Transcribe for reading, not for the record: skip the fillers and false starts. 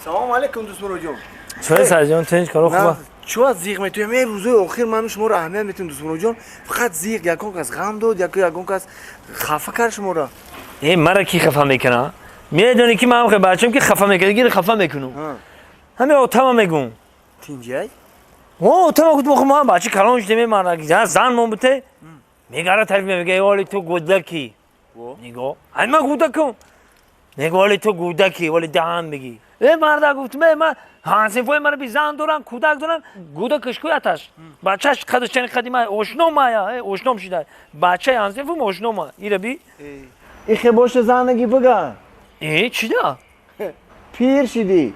Салом алейкум, дӯстмуроҷон. Чой сарҷон, тинч, коро хуба. Чӯ зиғ метуем? Э, рӯзои охир ман шуморо аҳамият метем, дӯстмуроҷон. Фақат зиғ, ягон кас ғам дод, ягон кас хафа кард шуморо? Э, мара ки хафа мекуна? Медонӣ ки ман бачам ки хафа мекунад, гир хафа мекунум. Ҳами отама мегум. Тинҷай? О, отама гуфт, мо бача калон шудем, мара зан мон буте. Мегара тариф мега, оли ту гудаки. Нигоҳ. Ай ман гудакум. Мега, оли ту гудаки, оли даҳан бигӣ. Э, марда гуфтум, э, ман ҳамсинфои мара би зан доран, кӯдак доран, гудакаш кӯяташ. Бачаш қадаш чани қади ма ошном мая, э, ошном шида. Бачаи ҳамсинфум ошном ира би. Ихе боша занаги биган. Э, чида? Пир шидӣ.